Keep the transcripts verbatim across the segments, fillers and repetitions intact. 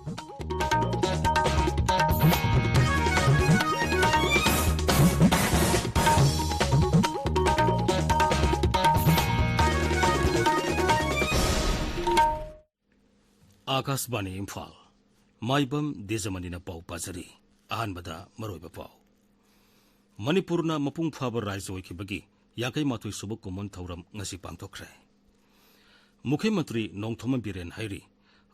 ꯑꯥꯀꯥꯁꯕꯥꯅꯤ ꯏꯝꯐꯥꯜ꯫ ꯃꯥꯏꯕꯝ ꯗꯦꯖꯃꯅꯤꯅ ꯄꯥꯎ ꯄꯥꯖꯔꯤ꯫ ꯑꯍꯥꯟꯕꯗ ꯃꯔꯨꯑꯣꯏꯕ ꯄꯥꯎ꯫ ꯃꯅꯤꯄꯨꯔꯅ ꯃꯄꯨꯡ ꯐꯥꯕ ꯔꯥꯏꯖ꯭ꯌ ꯑꯣꯏꯈꯤꯕꯒꯤ ꯌꯥꯡꯈꯩ ꯃꯥꯊꯣꯏ ꯁꯨꯕ ꯀꯨꯝꯑꯣꯟ ꯊꯧꯔꯝ ꯉꯁꯤ ꯄꯥꯡꯊꯣꯛꯈ꯭ꯔꯦ꯫ ꯃꯨꯈ꯭ꯌ ꯃꯟꯇ꯭ꯔꯤ ꯅꯣꯡꯊꯣꯝꯕꯝ ꯕꯤꯔꯦꯟ ꯍꯥꯏꯔꯤ,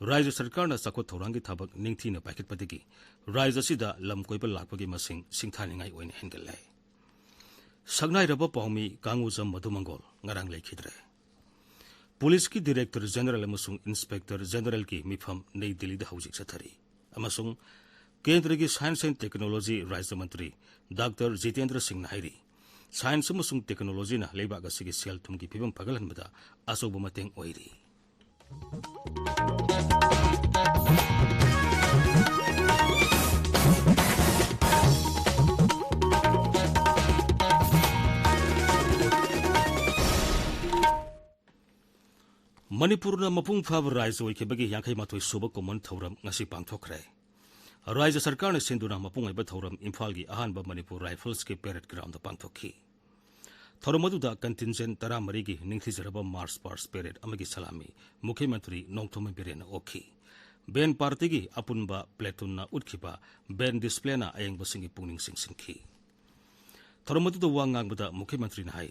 ꯔꯥꯏꯖ꯭ꯌ ꯁꯔꯀꯥꯔꯅ ꯆꯥꯎꯈꯠ ꯊꯧꯔꯥꯡꯒꯤ ꯊꯕꯛ ꯅꯤꯡꯊꯤꯅ ꯄꯥꯏꯈꯠꯄꯗꯒꯤ ꯔꯥꯏꯖ꯭ꯌ ꯑꯁꯤꯗ ꯂꯝ ꯀꯣꯏꯕ ꯂꯥꯛꯄꯒꯤ ꯃꯁꯤꯡ ꯁꯤꯡꯊꯥꯅꯤꯡꯉꯥꯏ ꯑꯣꯏꯅ ꯍꯦꯟꯒꯠꯂꯦ꯫ ꯁꯛꯅꯥꯏꯔꯕ ꯄꯥꯎꯃꯤ ꯀꯥꯡꯉꯨꯖꯝ ꯃꯙꯨꯃꯪꯒꯣꯜ ꯉꯔꯥꯡ ꯂꯩꯈꯤꯗ꯭ꯔꯦ꯫ ꯄꯨꯂꯤꯁꯀꯤ ꯗꯤꯔꯦꯛꯇꯔ ꯖꯦꯅꯔꯦꯜ ꯑꯃꯁꯨꯡ ꯏꯟꯁꯄꯦꯛꯇꯔ ꯖꯦꯅꯔꯦꯜꯒꯤ ꯃꯤꯐꯝ ꯅꯩ ꯗꯤꯜꯂꯤꯗ ꯍꯧꯖꯤꯛ ꯆꯠꯊꯔꯤ, ꯑꯃꯁꯨꯡ ꯀꯦꯟꯗ꯭ꯔꯒꯤ ꯁꯥꯏꯟꯁ ꯑꯦꯟ ꯇꯦꯛꯅꯣꯂꯣꯖꯤ ꯔꯥꯖ꯭ꯌ ꯃꯟꯇ꯭ꯔꯤ ꯗꯥꯛꯇꯔ ꯖꯤꯇꯦꯟꯗ꯭ꯔ ꯁꯤꯡꯅ ꯍꯥꯏꯔꯤ, ꯁꯥꯏꯟꯁ ꯑꯃꯁꯨꯡ ꯇꯦꯛꯅꯣꯂꯣꯖꯤꯅ ꯂꯩꯕꯥꯛ ꯑꯁꯤꯒꯤ ꯁꯦꯜ ꯊꯨꯝꯒꯤ ꯐꯤꯕꯝ ꯐꯒꯠꯍꯟꯕꯗ ꯑꯆꯧꯕ ꯃꯇꯦꯡ ꯑꯣꯏꯔꯤ꯫ ꯃꯅꯤꯄꯨꯔꯅ ꯃꯄꯨꯡ ꯐꯥꯕ ꯔꯥꯏꯖ꯭ꯌ ꯑꯣꯏꯈꯤꯕꯒꯤ ꯌꯥꯡꯈꯩ ꯃꯥꯊꯣꯏ ꯁꯨꯕ ꯀꯨꯝꯑꯣꯟ ꯊꯧꯔꯝ ꯉꯁꯤ ꯄꯥꯡꯊꯣꯛꯈ꯭ꯔꯦ꯫ ꯔꯥꯏꯖ꯭ꯌ ꯁꯔꯀꯥꯔꯅ ꯁꯤꯟꯗꯨꯅ ꯃꯄꯨꯡ ꯑꯣꯏꯕ ꯊꯧꯔꯝ ꯏꯝꯐꯥꯜꯒꯤ ꯑꯍꯥꯟꯕ ꯃꯅꯤꯄꯨꯔ ꯔꯥꯏꯐꯜꯁꯀꯤ ꯄꯦꯔꯦꯗ ꯒ꯭ꯔꯥꯎꯟꯗ ꯄꯥꯡꯊꯣꯛꯈꯤ꯫ ꯊꯧꯔꯝ ꯑꯗꯨꯗ ꯀꯟꯇꯤꯟꯖꯦꯟ ꯇꯔꯥꯃꯔꯤꯒꯤ ꯅꯤꯡꯊꯤꯖꯔꯕ ꯃꯥꯔꯆ ꯄꯥꯁ ꯄꯦꯔꯦꯗ ꯑꯃꯒꯤ ꯁꯂꯥꯃꯤ ꯃꯨꯈ꯭ꯌ ꯃꯟꯇ꯭ꯔꯤ ꯅꯣꯡꯊꯣꯝꯕꯝ ꯕꯤꯔꯦꯟꯅ ꯑꯣꯛꯈꯤ꯫ ꯕꯦꯟ ꯄꯥꯔꯇꯤꯒꯤ ꯑꯄꯨꯟꯕ ꯄ꯭ꯂꯦꯇꯨꯟꯅ ꯎꯠꯈꯤꯕ ꯕꯦꯟ ꯗꯤꯁꯄ꯭ꯂꯦꯅ ꯑꯌꯦꯡꯕꯁꯤꯡꯒꯤ ꯄꯨꯛꯅꯤꯡ ꯆꯤꯡꯁꯤꯟꯈꯤ꯫ ꯊꯧꯔꯝ ꯑꯗꯨꯗ ꯋꯥ ꯉꯥꯡꯕꯗ ꯃꯨꯈ꯭ꯌ ꯃꯟꯇ꯭ꯔꯤꯅ ꯍꯥꯏ,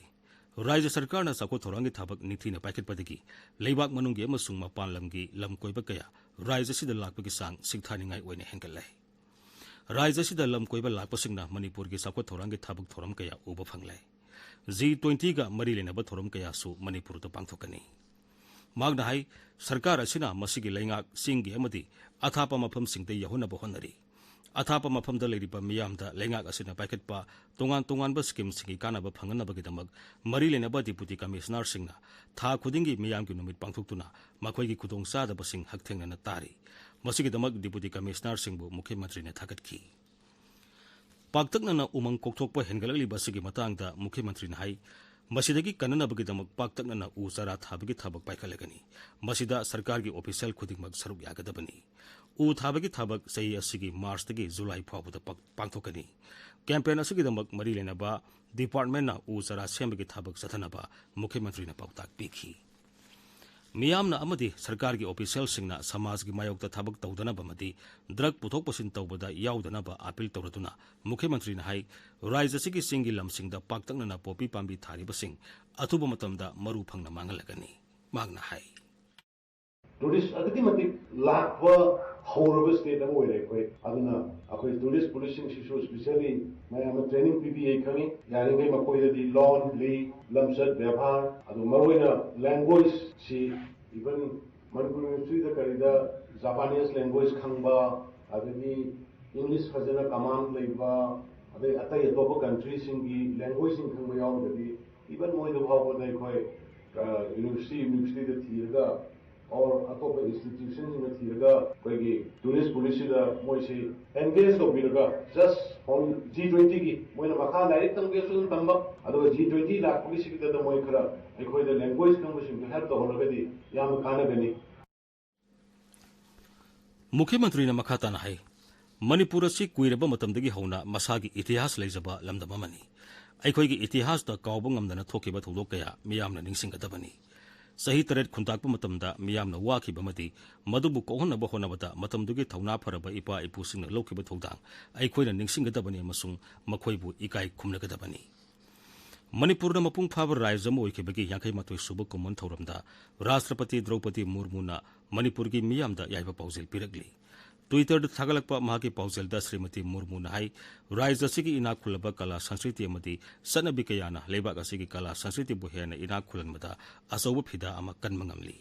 ꯔꯥꯖ꯭ꯌ ꯁꯔꯀꯥꯔꯅ ꯆꯥꯎꯈꯠ ꯊꯧꯔꯥꯡꯒꯤ ꯊꯕꯛ ꯅꯤꯡꯊꯤꯅ ꯄꯥꯏꯈꯠꯄꯗꯒꯤ ꯂꯩꯕꯥꯛ ꯃꯅꯨꯡꯒꯤ ꯑꯃꯁꯨꯡ ꯃꯄꯥꯟ ꯂꯝꯒꯤ ꯂꯝ ꯀꯣꯏꯕ ꯀꯌꯥ ꯔꯥꯖ꯭ꯌ ꯑꯁꯤꯗ ꯂꯥꯛꯄꯒꯤ ꯆꯥꯡ ꯁꯤꯡꯊꯥꯅꯤꯡꯉꯥꯏ ꯑꯣꯏꯅ ꯍꯦꯟꯒꯠꯂꯦ꯫ ꯔꯥꯖ꯭ꯌ ꯑꯁꯤꯗ ꯂꯝ ꯀꯣꯏꯕ ꯂꯥꯛꯄꯁꯤꯡꯅ ꯃꯅꯤꯄꯨꯔꯒꯤ ꯆꯥꯎꯈꯠ ꯊꯧꯔꯥꯡꯒꯤ ꯊꯕꯛ ꯊꯧꯔꯝ ꯀꯌꯥ ꯎꯕ ꯐꯪꯂꯦ꯫ ꯖꯤ ꯇ꯭ꯋꯦꯟꯇꯤꯒ ꯃꯔꯤ ꯂꯩꯅꯕ ꯊꯧꯔꯝ ꯀꯌꯥꯁꯨ ꯃꯅꯤꯄꯨꯔꯗ ꯄꯥꯡꯊꯣꯛꯀꯅꯤ꯫ ꯃꯍꯥꯛꯅ ꯍꯥꯏ, ꯁꯔꯀꯥꯔ ꯑꯁꯤꯅ ꯃꯁꯤꯒꯤ ꯂꯩꯉꯥꯛ, ꯆꯤꯡꯒꯤ ꯑꯃꯗꯤ ꯑꯊꯥꯞꯄ ꯃꯐꯝꯁꯤꯡꯗ ꯌꯧꯍꯟꯅꯕ ꯍꯣꯠꯅꯔꯤ꯫ ꯑꯊꯥꯞꯄ ꯃꯐꯝꯗ ꯂꯩꯔꯤꯕ ꯃꯤꯌꯥꯝꯗ ꯂꯩꯉꯥꯛ ꯑꯁꯤꯅ ꯄꯥꯏꯈꯠꯄ ꯇꯣꯉꯥꯟ ꯇꯣꯉꯥꯟꯕ ꯁ꯭ꯀꯤꯝꯁꯤꯡꯒꯤ ꯀꯥꯟꯅꯕ ꯐꯪꯍꯟꯅꯕꯒꯤꯗꯃꯛ ꯃꯔꯤ ꯂꯩꯅꯕ ꯗꯤꯄꯨꯇꯤ ꯀꯃꯤꯁꯅꯔꯁꯤꯡꯅ ꯊꯥ ꯈꯨꯗꯤꯡꯒꯤ ꯃꯤꯌꯥꯝꯒꯤ ꯅꯨꯃꯤꯠ ꯄꯥꯡꯊꯣꯛꯇꯨꯅ ꯃꯈꯣꯏꯒꯤ ꯈꯨꯗꯣꯡꯆꯥꯗꯕꯁꯤꯡ ꯍꯛꯊꯦꯡꯅꯅ ꯇꯥꯔꯤ꯫ ꯃꯁꯤꯒꯤꯗꯃꯛ ꯗꯤꯄꯨꯇꯤ ꯀꯃꯤꯁꯅꯔꯁꯤꯡꯕꯨ ꯃꯨꯈ꯭ꯌ ꯃꯟꯇ꯭ꯔꯤꯅ ꯊꯥꯒꯠꯈꯤ꯫ ꯄꯥꯛꯇꯛꯅꯅ ꯎꯃꯪ ꯀꯣꯛꯊꯣꯛꯄ ꯍꯦꯟꯒꯠꯂꯛꯂꯤꯕ ꯑꯁꯤꯒꯤ ꯃꯇꯥꯡꯗ ꯃꯨꯈ꯭ꯌ ꯃꯟꯇ꯭ꯔꯤꯅ ꯍꯥꯏ, ꯃꯁꯤꯗꯒꯤ ꯀꯟꯅꯅꯕꯒꯤꯗꯃꯛ ꯄꯥꯛꯇꯛꯅꯅ ꯎ ꯆꯥꯔꯥ ꯊꯥꯕꯒꯤ ꯊꯕꯛ ꯄꯥꯏꯈꯠꯂꯒꯅꯤ꯫ ꯃꯁꯤꯗ ꯁꯔꯀꯥꯔꯒꯤ ꯑꯣꯐꯤꯁꯤꯌꯦꯜ ꯈꯨꯗꯤꯡꯃꯛ ꯁꯔꯨꯛ ꯌꯥꯒꯗꯕꯅꯤ꯫ ꯎ ꯊꯥꯕꯒꯤ ꯊꯕꯛ ꯆꯍꯤ ꯑꯁꯤꯒꯤ ꯃꯥꯔꯆꯇꯒꯤ ꯖꯨꯂꯥꯏ ꯐꯥꯎꯕꯗ ꯄꯥꯡ-, ꯄꯥꯡꯊꯣꯛꯀꯅꯤ꯫ ꯀꯦꯝꯄꯦꯟ ꯑꯁꯤꯒꯤꯗꯃꯛ ꯃꯔꯤ ꯂꯩꯅꯕ ꯗꯤꯄꯥꯔꯠꯃꯦꯟꯅ ꯎ ꯆꯥꯔꯥ ꯁꯦꯝꯕꯒꯤ ꯊꯕꯛ ꯆꯠꯊꯅꯕ ꯃꯨꯈ꯭ꯌ ꯃꯟꯇ꯭ꯔꯤꯅ ꯄꯥꯎꯇꯥꯛ ꯄꯤꯈꯤ꯫ ꯃꯤꯌꯥꯝꯅ ꯑꯃꯗꯤ ꯁꯔꯀꯥꯔꯒꯤ ꯑꯣꯐꯤꯁꯤꯌꯦꯜꯁꯤꯡꯅ ꯁꯃꯥꯖꯒꯤ ꯃꯥꯌꯣꯛꯇ ꯊꯕꯛ ꯇꯧꯗꯅꯕ ꯑꯃꯗꯤ ꯗ꯭ꯔꯒ ꯄꯨꯊꯣꯛ ꯄꯨꯁꯤꯟ ꯇꯧꯕꯗ ꯌꯥꯎꯗꯅꯕ ꯑꯥꯄꯤꯜ ꯇꯧꯔꯗꯨꯅ ꯃꯨꯈ꯭ꯌ ꯃꯟꯇ꯭ꯔꯤꯅ ꯍꯥꯏ, ꯔꯥꯖ꯭ꯌ ꯑꯁꯤꯒꯤ ꯆꯤꯡꯒꯤ ꯂꯝꯁꯤꯡꯗ ꯄꯥꯛꯇꯛꯅꯅ ꯄꯣꯄꯤ ꯄꯥꯝꯕꯤ ꯊꯥꯔꯤꯕꯁꯤꯡ ꯑꯊꯨꯕ ꯃꯇꯝꯗ ꯃꯔꯨ ꯐꯪꯅ ꯃꯥꯡꯍꯜꯂꯒꯅꯤ꯫ ꯃꯍꯥꯛꯅ ꯍꯥꯏ꯫ ꯇꯨꯔꯤꯁ ꯑꯗꯨꯛꯀꯤ ꯃꯇꯤꯛ ꯂꯥꯛꯄ ꯍꯧꯔꯕ ꯁ꯭ꯇꯦꯠ ꯑꯃ ꯑꯣꯏꯔꯦ ꯑꯩꯈꯣꯏ꯫ ꯑꯗꯨꯅ ꯑꯩꯈꯣꯏ ꯇꯨꯔꯤꯁ ꯄꯨꯂꯤꯁꯁꯤꯡꯁꯤꯁꯨ ꯏꯁꯄꯤꯁꯦꯜꯂꯤ ꯃꯌꯥꯝ ꯑꯃ ꯇ꯭ꯔꯦꯅꯤꯡ ꯄꯤꯕꯤ, ꯑꯩ ꯈꯪꯉꯤ꯫ ꯌꯥꯔꯤꯈꯩ ꯃꯈꯣꯏꯗꯗꯤ ꯂꯣꯟ, ꯂꯤ, ꯂꯝꯆꯠ, ꯕꯦꯕꯥꯔ, ꯑꯗꯨ ꯃꯔꯨꯑꯣꯏꯅ ꯂꯦꯡꯒ꯭ꯋꯦꯖꯁꯤ, ꯏꯚꯟ ꯃꯅꯤꯄꯨꯔ ꯌꯨꯅꯤꯚꯔꯁꯤꯇꯤꯗ ꯀꯔꯤꯗ ꯖꯄꯥꯅꯤꯁ ꯂꯦꯡꯒ꯭ꯋꯦꯖ ꯈꯪꯕ, ꯑꯗꯒꯤ ꯏꯪꯂꯤꯁ ꯐꯖꯅ ꯀꯃꯥꯟ ꯂꯩꯕ, ꯑꯗꯩ ꯑꯇꯩ ꯑꯇꯣꯞꯄ ꯀꯟꯇ꯭ꯔꯤꯁꯤꯡꯒꯤ ꯂꯦꯡꯒ꯭ꯋꯦꯖꯁꯤꯡ ꯈꯪꯕ ꯌꯥꯎꯔꯒꯗꯤ, ꯏꯚꯟ ꯃꯣꯏꯗ ꯐꯥꯎꯕꯗ ꯑꯩꯈꯣꯏ, ꯑ, ꯌꯨꯅꯤꯚꯔꯁꯤꯇꯤ, ꯌꯨꯅꯤꯚꯔꯁꯤꯇꯤꯗ ꯊꯤꯔꯒ, ꯑꯣꯔ ꯑꯇꯣꯞꯄ ꯏꯟꯁꯇꯤꯇ꯭ꯌꯨꯁꯟꯁꯤꯡꯗ ꯊꯤꯔꯒ ꯑꯩꯈꯣꯏꯒꯤ ꯇꯨꯔꯤꯁ ꯄꯨꯂꯤꯁꯁꯤꯗ ꯃꯣꯏꯁꯤ ꯑꯦꯟꯒꯦꯖ ꯇꯧꯕꯤꯔꯒ, ꯖꯁ ꯑꯣꯟ ꯖꯤ ꯇ꯭ꯋꯦꯟꯇꯤꯒꯤ ꯃꯣꯏꯅ ꯃꯈꯥ ꯂꯥꯏꯔꯤꯛ ꯇꯝꯒꯦꯁꯨ ꯑꯗꯨꯝ ꯇꯝꯕ, ꯑꯗꯨꯒ ꯖꯤ ꯇ꯭ꯋꯦꯟꯇꯤ ꯂꯥꯛꯄꯒꯤ ꯁꯤꯒꯤꯗ ꯃꯣꯏ ꯈꯔ ꯑꯩꯈꯣꯏꯗ ꯂꯦꯡꯒ꯭ꯋꯦꯖ ꯈꯪꯕꯁꯤꯡꯗꯣ ꯍꯦꯜꯞ ꯇꯧꯍꯜꯂꯒꯗꯤ ꯌꯥꯝꯅ ꯀꯥꯟꯅꯒꯅꯤ꯫ ꯃꯨꯈ꯭ꯌ ꯃꯟꯇ꯭ꯔꯤꯅ ꯃꯈꯥ ꯇꯥꯅ ꯍꯥꯏ, ꯃꯅꯤꯄꯨꯔ ꯑꯁꯤ ꯀꯨꯏꯔꯕ ꯃꯇꯝꯗꯒꯤ ꯍꯧꯅ ꯃꯁꯥꯒꯤ ꯏꯇꯤꯍꯥꯁ ꯂꯩꯖꯕ ꯂꯝꯗꯝ ꯑꯃꯅꯤ꯫ ꯑꯩꯈꯣꯏꯒꯤ ꯏꯇꯤꯍꯥꯁꯇ ꯀꯥꯎꯕ ꯉꯝꯗꯅ ꯊꯣꯛꯈꯤꯕ ꯊꯧꯗꯣꯛ ꯀꯌꯥ ꯃꯤꯌꯥꯝꯅ ꯅꯤꯡꯁꯤꯡꯒꯗꯕꯅꯤ꯫ ꯆꯍꯤ ꯇꯔꯦꯠ ꯈꯨꯟꯇꯥꯛꯄ ꯃꯇꯝꯗ ꯃꯤꯌꯥꯝꯅ ꯋꯥꯈꯤꯕ ꯑꯃꯗꯤ ꯃꯗꯨꯕꯨ ꯀꯣꯛꯍꯟꯅꯕ ꯍꯣꯠꯅꯕꯗ ꯃꯇꯝꯗꯨꯒꯤ ꯊꯧꯅꯥ ꯐꯔꯕ ꯏꯄꯥ ꯏꯄꯨꯁꯤꯡꯅ ꯂꯧꯈꯤꯕ ꯊꯧꯗꯥꯡ ꯑꯩꯈꯣꯏꯅ ꯅꯤꯡꯁꯤꯡꯒꯗꯕꯅꯤ ꯑꯃꯁꯨꯡ ꯃꯈꯣꯏꯕꯨ ꯏꯀꯥꯏ ꯈꯨꯝꯅꯒꯗꯕꯅꯤ꯫ ꯃꯅꯤꯄꯨꯔꯅ ꯃꯄꯨꯡ ꯐꯥꯕ ꯔꯥꯖ꯭ꯌ ꯑꯃ ꯑꯣꯏꯈꯤꯕꯒꯤ ꯌꯥꯡꯈꯩ ꯃꯥꯊꯣꯏ ꯁꯨꯕ ꯀꯨꯝꯑꯣꯟ ꯊꯧꯔꯝꯗ ꯔꯥꯁꯇ꯭ꯔꯄꯇꯤ ꯗ꯭ꯔꯧꯄꯗꯤ ꯃꯨꯔꯃꯨꯅ ꯃꯅꯤꯄꯨꯔꯒꯤ ꯃꯤꯌꯥꯝꯗ ꯌꯥꯏꯐ ꯄꯥꯎꯖꯦꯜ ꯄꯤꯔꯛꯂꯤ꯫ ꯇ꯭ꯋꯤꯇꯔꯗ ꯊꯥꯒꯠꯂꯛꯄ ꯃꯍꯥꯛꯀꯤ ꯄꯥꯎꯖꯦꯜꯗ ꯁ꯭ꯔꯤꯃꯇꯤ ꯃꯨꯔꯃꯨꯅ ꯍꯥꯏ, ꯔꯥꯖ꯭ꯌ ꯑꯁꯤꯒꯤ ꯏꯅꯥꯛ ꯈꯨꯜꯂꯕ ꯀꯂꯥ ꯁꯪꯁꯀ꯭ꯔꯤꯇꯤ ꯑꯃꯗꯤ ꯆꯠꯅꯕꯤ ꯀꯌꯥꯅ ꯂꯩꯕꯥꯛ ꯑꯁꯤꯒꯤ ꯀꯂꯥ ꯁꯪꯁꯀ꯭ꯔꯤꯇꯤꯕꯨ ꯍꯦꯟꯅ ꯏꯅꯥꯛ ꯈꯨꯜꯍꯟꯕꯗ ꯑꯆꯧꯕ ꯐꯤꯗꯥ ꯑꯃ ꯀꯟꯕ ꯉꯝꯂꯤ꯫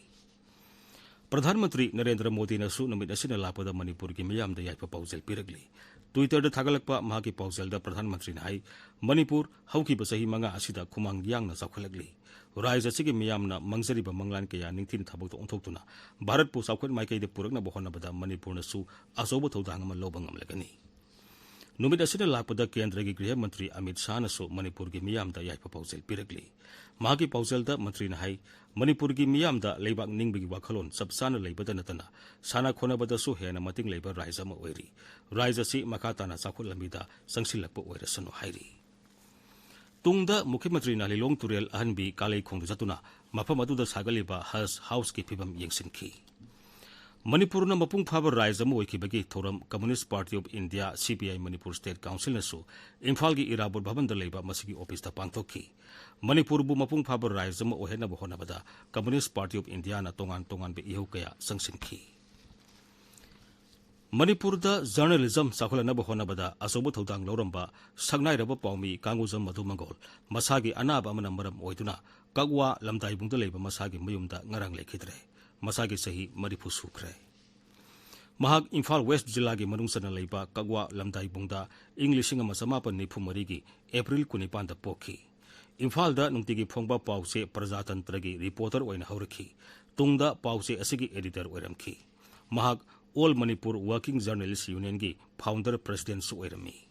ꯄ꯭ꯔꯙꯥꯟ ꯃꯟꯇ꯭ꯔꯤ ꯅꯔꯦꯟꯗ꯭ꯔ ꯃꯣꯗꯤꯅꯁꯨ ꯅꯨꯃꯤꯠ ꯑꯁꯤꯅ ꯂꯥꯛꯄꯗ ꯃꯅꯤꯄꯨꯔꯒꯤ ꯃꯤꯌꯥꯝꯗ ꯌꯥꯏꯐ ꯄꯥꯎꯖꯦꯜ ꯄꯤꯔꯛꯂꯤ꯫ ꯇ꯭ꯋꯤꯇꯔꯗ ꯊꯥꯒꯠꯂꯛꯄ ꯃꯍꯥꯛꯀꯤ ꯄꯥꯎꯖꯦꯜꯗ ꯄ꯭ꯔꯙꯥꯟ ꯃꯟꯇ꯭ꯔꯤꯅ ꯍꯥꯏ, ꯃꯅꯤꯄꯨꯔ ꯍꯧꯈꯤꯕ ꯆꯍꯤ ꯃꯉꯥ ꯑꯁꯤꯗ ꯈꯨꯃꯥꯡ ꯌꯥꯡꯅ ꯆꯥꯎꯈꯠꯂꯛꯂꯤ꯫ ꯔꯥꯖ꯭ꯌ ꯑꯁꯤꯒꯤ ꯃꯤꯌꯥꯝꯅ ꯃꯥꯡꯖꯔꯤꯕ ꯃꯪꯂꯥꯟ ꯀꯌꯥ ꯅꯤꯡꯊꯤꯅ ꯊꯕꯛꯇ ꯑꯣꯟꯊꯣꯛꯇꯨꯅ ꯚꯥꯔꯠꯄꯨ ꯆꯥꯎꯈꯠ ꯃꯥꯏꯀꯩꯗ ꯄꯨꯔꯛꯅꯕ ꯍꯣꯠꯅꯕꯗ ꯃꯅꯤꯄꯨꯔꯅꯁꯨ ꯑꯆꯧꯕ ꯊꯧꯗꯥꯡ ꯑꯃ ꯂꯧꯕ ꯉꯝꯂꯒꯅꯤ꯫ ꯅꯨꯃꯤꯠ ꯑꯁꯤꯗ ꯂꯥꯛꯄꯗ ꯀꯦꯟꯗ꯭ꯔꯒꯤ ꯒ꯭ꯔꯤꯍ ꯃꯟꯇ꯭ꯔꯤ ꯑꯃꯤꯠ ꯁꯥꯍꯅꯁꯨ ꯃꯅꯤꯄꯨꯔꯒꯤ ꯃꯤꯌꯥꯝꯗ ꯌꯥꯏꯐ ꯄꯥꯎꯖꯦꯜ ꯄꯤꯔꯛꯂꯤ꯫ ꯃꯍꯥꯛꯀꯤ ꯄꯥꯎꯖꯦꯜꯗ ꯃꯟꯇ꯭ꯔꯤꯅ ꯍꯥꯏ, ꯃꯅꯤꯄꯨꯔꯒꯤ ꯃꯤꯌꯥꯝꯗ ꯂꯩꯕꯥꯛ ꯅꯤꯡꯕꯒꯤ ꯋꯥꯈꯜꯂꯣꯟ ꯆꯞ ꯆꯥꯅ ꯂꯩꯕꯗ ꯅꯠꯇꯅ ꯁꯥꯟꯅ ꯈꯣꯠꯅꯕꯗꯁꯨ ꯍꯦꯟꯅ ꯃꯇꯤꯡ ꯂꯩꯕ ꯔꯥꯏꯖ ꯑꯃ ꯑꯣꯏꯔꯤ꯫ ꯔꯥꯏꯖ ꯑꯁꯤ ꯃꯈꯥ ꯇꯥꯅ ꯆꯥꯎꯈꯠ ꯂꯝꯕꯤꯗ ꯆꯪꯁꯤꯜꯂꯛꯄ ꯑꯣꯏꯔꯁꯅꯨ ꯍꯥꯏꯔꯤ꯫ ꯇꯨꯡꯗ ꯃꯨꯈ꯭ꯌ ꯃꯟꯇ꯭ꯔꯤꯅ ꯂꯤꯂꯣꯡ ꯇꯨꯔꯦꯜ ꯑꯍꯟꯕꯤ ꯀꯥꯂꯩꯈꯣꯡꯗ ꯆꯠꯇꯨꯅ ꯃꯐꯝ ꯑꯗꯨꯗ ꯁꯥꯒꯠꯂꯤꯕ ꯍꯖ ꯍꯥꯎꯁꯀꯤ ꯐꯤꯕꯝ ꯌꯦꯡꯁꯤꯟꯈꯤ꯫ ꯃꯅꯤꯄꯨꯔꯅ ꯃꯄꯨꯡ ꯐꯥꯕ ꯔꯥꯏꯖ ꯑꯃ ꯑꯣꯏꯈꯤꯕꯒꯤ ꯊꯧꯔꯝ Communist Party of India, C P I, Manipur State Councilꯅꯁꯨ ꯏꯝꯐꯥꯜꯒꯤ ꯏꯔꯥꯕꯣꯠ ꯚꯕꯟꯗ ꯂꯩꯕ ꯃꯁꯤꯒꯤ ꯑꯣꯐꯤꯁꯇ ꯄꯥꯡꯊꯣꯛꯈꯤ꯫ ꯃꯅꯤꯄꯨꯔꯕꯨ ꯃꯄꯨꯡ ꯐꯥꯕ ꯔꯥꯏꯖ ꯑꯃ ꯑꯣꯏꯍꯟꯅꯕ ꯍꯣꯠꯅꯕꯗ Communist Party of Indiaꯅ ꯇꯣꯉꯥꯟ ꯇꯣꯉꯥꯟꯕ ꯏꯍꯧ ꯀꯌꯥ ꯆꯪꯁꯤꯟꯈꯤ꯫ ꯃꯅꯤꯄꯨꯔꯗ journalism ꯆꯥꯎꯈꯠꯍꯟꯅꯕ ꯍꯣꯠꯅꯕꯗ ꯑꯆꯧꯕ ꯊꯧꯗꯥꯡ ꯂꯧꯔꯝꯕ ꯁꯛꯅꯥꯏꯔꯕ ꯄꯥꯎꯃꯤ ꯀꯥꯡꯒꯨꯖꯝ ꯃꯙꯨ ꯃꯪꯒꯣꯜ ꯃꯁꯥꯒꯤ ꯑꯅꯥꯕ ꯑꯃꯅ ꯃꯔꯝ ꯑꯣꯏꯗꯨꯅ ꯀꯛꯋꯥ ꯂꯝꯗꯥꯏꯕꯨꯡꯗ ꯂꯩꯕ ꯃꯁꯥꯒꯤ ꯃꯌꯨꯝꯗ ꯉꯔꯥꯡ ꯂꯩꯈꯤꯗ꯭ꯔꯦ꯫ ꯃꯁꯥꯒꯤ ꯆꯍꯤ ꯃꯔꯤꯐꯨ ꯁꯨꯈ꯭ꯔꯦ꯫ ꯃꯍꯥꯛ ꯏꯝꯐꯥꯜ West ꯖꯤꯂꯥꯒꯤ ꯃꯅꯨꯡ ꯆꯟꯅ ꯂꯩꯕ ꯀꯛꯋꯥ ꯂꯝꯗꯥꯏꯕꯨꯡꯗ ꯏꯪ ꯂꯤꯁꯤꯡ ꯑꯃ ꯆꯃꯥꯄꯟ ꯅꯤꯐꯨ ꯃꯔꯤꯒꯤ ꯑꯦꯄ꯭ꯔꯤꯜ ꯀꯨꯟꯅꯤꯄꯥꯟꯗ ꯄꯣꯛꯈꯤ꯫ ꯏꯝꯐꯥꯜꯗ ꯅꯨꯡꯇꯤꯒꯤ ꯐꯣꯡꯕ ꯄꯥꯎꯆꯦ ꯄ꯭ꯔꯖꯥꯇꯟꯇ꯭ꯔꯒꯤ reporter ꯑꯣꯏꯅ ꯍꯧꯔꯛꯈꯤ꯫ ꯇꯨꯡꯗ ꯄꯥꯎꯆꯦ ꯑꯁꯤꯒꯤ editor ꯑꯣꯏꯔꯝꯈꯤ꯫ ꯃꯍꯥꯛ All Manipur Working Journalist Unionꯒꯤ founder presidentꯁꯨ ꯑꯣꯏꯔꯝꯃꯤ꯫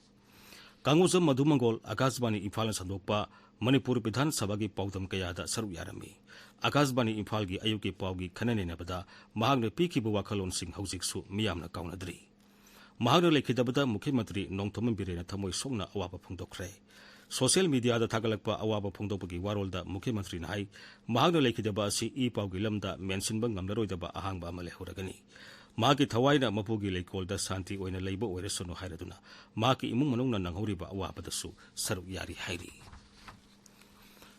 ꯀꯥꯡꯒꯨꯖꯝ ꯃꯙꯨ ꯃꯪꯒꯣꯜ ꯑꯀꯥꯁꯕꯥꯅꯤ ꯏꯝꯐꯥꯜꯅ ꯁꯟꯗꯣꯛꯄ ꯃꯅꯤꯄꯨꯔ ꯕꯤꯙꯥꯟ ꯁꯚꯥꯒꯤ ꯄꯥꯎꯗꯝ ꯀꯌꯥꯗ ꯁꯔꯨꯛ ꯌꯥꯔꯝꯃꯤ꯫ ꯑꯀꯥꯁꯕꯥꯅꯤ ꯏꯝꯐꯥꯜꯒꯤ ꯑꯌꯨꯛꯀꯤ ꯄꯥꯎꯒꯤ ꯈꯟꯅ ꯅꯩꯅꯕꯗ ꯃꯍꯥꯛꯅ ꯄꯤꯈꯤꯕ ꯋꯥꯈꯜꯂꯣꯟꯁꯤꯡ ꯍꯧꯖꯤꯛꯁꯨ ꯃꯤꯌꯥꯝꯅ ꯀꯥꯎꯅꯗ꯭ꯔꯤ꯫ ꯃꯍꯥꯛꯅ ꯂꯩꯈꯤꯗꯕꯗ ꯃꯨꯈ꯭ꯌ ꯃꯟꯇ꯭ꯔꯤ ꯅꯣꯡꯊꯣꯝꯕꯝ ꯕꯤꯔꯦꯟꯅ ꯊꯃꯣꯏ ꯁꯣꯛꯅ ꯑꯋꯥꯕ ꯐꯣꯡꯗꯣꯛꯈ꯭ꯔꯦ꯫ Social mediaꯗ ꯊꯥꯒꯠꯂꯛꯄ ꯑꯋꯥꯕ ꯐꯣꯡꯗꯣꯛꯄꯒꯤ ꯋꯥꯔꯣꯜꯗ ꯃꯨꯈ꯭ꯌ ꯃꯟꯇ꯭ꯔꯤꯅ ꯍꯥꯏ, ꯃꯍꯥꯛꯅ ꯂꯩꯈꯤꯗꯕ ꯑꯁꯤ ꯏ ꯄꯥꯎꯒꯤ ꯂꯝꯗ ꯃꯦꯟꯁꯤꯟꯕ ꯉꯝꯂꯔꯣꯏꯗꯕ ꯑꯍꯥꯡꯕ ꯑꯃ ꯂꯩꯍꯧꯔꯒꯅꯤ꯫ ꯃꯍꯥꯛꯀꯤ ꯊꯋꯥꯏꯅ ꯃꯄꯨꯒꯤ ꯂꯩꯀꯣꯜꯗ ꯁꯥꯟꯇꯤ ꯑꯣꯏꯅ ꯂꯩꯕ ꯑꯣꯏꯔꯁꯅꯨ ꯍꯥꯏꯔꯗꯨꯅ ꯃꯍꯥꯛꯀꯤ ꯏꯃꯨꯡ ꯃꯅꯨꯡꯅ ꯅꯪꯍꯧꯔꯤꯕ ꯑꯋꯥꯕꯗꯁꯨ ꯁꯔꯨꯛ ꯌꯥꯔꯤ ꯍꯥꯏꯔꯤ꯫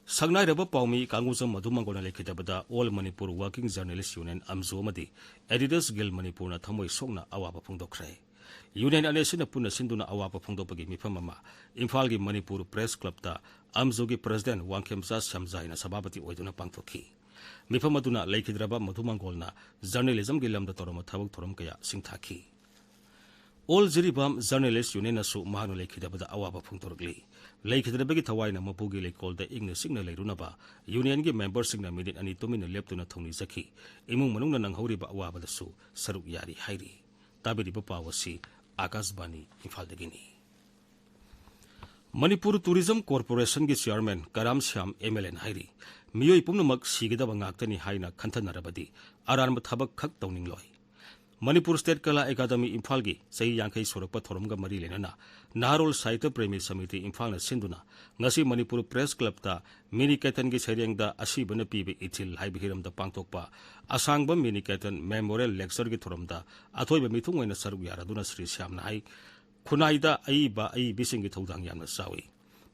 ꯁꯛꯅꯥꯏꯔꯕ ꯄꯥꯎꯃꯤ ꯀꯥꯡꯒꯨꯖꯝ Madhu ꯃꯪꯒꯣꯜꯅ ꯂꯩꯈꯤꯗꯕꯗ All Manipur Working Journalist Union, ꯑꯝꯖꯣ, ꯑꯃꯗꯤ Editors Guild ꯃꯅꯤꯄꯨꯔꯅ ꯊꯃꯣꯏ ꯁꯣꯛꯅ ꯑꯋꯥꯕ ꯐꯣꯡꯗꯣꯛꯈ꯭ꯔꯦ꯫ Union ꯑꯅꯤꯁꯤꯅ ꯄꯨꯟꯅ ꯁꯤꯟꯗꯨꯅ ꯑꯋꯥꯕ ꯐꯣꯡꯗꯣꯛꯄꯒꯤ ꯃꯤꯐꯝ ꯑꯃ ꯏꯝꯐꯥꯜꯒꯤ ꯃꯅꯤꯄꯨꯔ Press Clubꯇ ꯑꯝꯖꯣꯒꯤ president ꯋꯥꯡꯈꯦꯝꯆꯥ ꯁ꯭ꯌꯥꯝꯖꯥꯏꯅ ꯁꯚꯥꯄꯇꯤ ꯑꯣꯏꯗꯨꯅ ꯄꯥꯡꯊꯣꯛꯈꯤ꯫ ꯃꯤꯐꯝ ꯑꯗꯨꯅ ꯂꯩꯈꯤꯗ꯭ꯔꯕ ꯃꯙꯨ ꯃꯪꯒꯣꯜꯅ journalismꯒꯤ ꯂꯝꯗ ꯇꯧꯔꯝꯕ ꯊꯕꯛ ꯊꯧꯔꯝ ꯀꯌꯥ ꯁꯤꯡꯊꯥꯈꯤ꯫ All ꯖꯤꯔꯤꯕꯥꯝ Journalist Unionꯅꯁꯨ ꯃꯍꯥꯛꯅ ꯂꯩꯈꯤꯗꯕꯗ ꯑꯋꯥꯕ ꯐꯣꯡꯗꯣꯔꯛꯂꯤ꯫ ꯂꯩꯈꯤꯗ꯭ꯔꯕꯒꯤ ꯊꯋꯥꯏꯅ ꯃꯄꯨꯒꯤ ꯂꯩꯀꯣꯜꯗ ꯏꯪꯅ ꯆꯤꯛꯅ ꯂꯩꯔꯨꯅꯕ unionꯒꯤ memberꯁꯤꯡꯅ ꯃꯤꯅꯤꯠ ꯑꯅꯤ ꯇꯨꯃꯤꯟꯅ ꯂꯦꯞꯇꯨꯅ ꯊꯧꯅꯤꯖꯈꯤ꯫ ꯏꯃꯨꯡ ꯃꯅꯨꯡꯅ ꯅꯪꯍꯧꯔꯤꯕ ꯑꯋꯥꯕꯗꯁꯨ ꯁꯔꯨꯛ ꯌꯥꯔꯤ ꯍꯥꯏꯔꯤ꯫ ꯇꯥꯕꯤꯔꯤꯕ ꯄꯥꯎ ꯑꯁꯤ ꯑꯀꯥꯁꯕꯥꯅꯤ ꯏꯝꯐꯥꯜꯗꯒꯤꯅꯤ꯫ ꯃꯅꯤꯄꯨꯔ ꯇꯨꯔꯤꯖꯝ ꯀꯣꯔꯄꯣꯔꯦꯁꯟꯒꯤ ꯆꯤꯌꯥꯔꯃꯦꯟ ꯀꯔꯥꯝ ꯁ꯭ꯌꯥꯝ ꯑꯦꯝ ꯑꯦꯜ ꯑꯦꯅ ꯍꯥꯏꯔꯤ, ꯃꯤꯑꯣꯏ ꯄꯨꯝꯅꯃꯛ ꯁꯤꯒꯗꯕ ꯉꯥꯛꯇꯅꯤ ꯍꯥꯏꯅ ꯈꯟꯊꯅꯔꯕꯗꯤ ꯑꯔꯥꯟꯕ ꯊꯕꯛ ꯈꯛ ꯇꯧꯅꯤꯡꯂꯣꯏ꯫ ꯃꯅꯤꯄꯨꯔ ꯁ꯭ꯇꯦꯠ ꯀꯂꯥ ꯑꯦꯀꯥꯗꯃꯤ ꯏꯝꯐꯥꯜꯒꯤ ꯆꯍꯤ ꯌꯥꯡꯈꯩ ꯁꯨꯔꯛꯄ ꯊꯧꯔꯝꯒ ꯃꯔꯤ ꯂꯩꯅꯅ ꯅꯍꯥꯔꯣꯜ ꯁꯥꯍꯤꯇ꯭ꯌ ꯄ꯭ꯔꯦꯃꯤ ꯁꯃꯤꯇꯤ ꯏꯝꯐꯥꯜꯅ ꯁꯤꯟꯗꯨꯅ ꯉꯁꯤ ꯃꯅꯤꯄꯨꯔ ꯄ꯭ꯔꯦꯁ ꯀ꯭ꯂꯕꯇ ꯃꯤꯅꯤ ꯀꯦꯇꯟꯒꯤ ꯁꯩꯔꯦꯡꯗ ꯑꯁꯤꯕꯅ ꯄꯤꯕ ꯏꯊꯤꯜ ꯍꯥꯏꯕ ꯍꯤꯔꯝꯗ ꯄꯥꯡꯊꯣꯛꯄ ꯑꯁꯥꯡꯕꯝ ꯃꯤꯅꯤ ꯀꯦꯇꯟ ꯃꯦꯃꯣꯔꯤꯌꯦꯜ ꯂꯦꯛꯆꯔꯒꯤ ꯊꯧꯔꯝꯗ ꯑꯊꯣꯏꯕ ꯃꯤꯊꯨꯡ ꯑꯣꯏꯅ ꯁꯔꯨꯛ ꯌꯥꯔꯗꯨꯅ ꯁ꯭ꯔꯤ ꯁ꯭ꯌꯥꯝꯅ ꯍꯥꯏ, ꯈꯨꯟꯅꯥꯏꯗ ꯑꯏꯕ ꯑꯏꯕꯤꯁꯤꯡꯒꯤ ꯊꯧꯗꯥꯡ ꯌꯥꯝꯅ ꯆꯥꯎꯏ꯫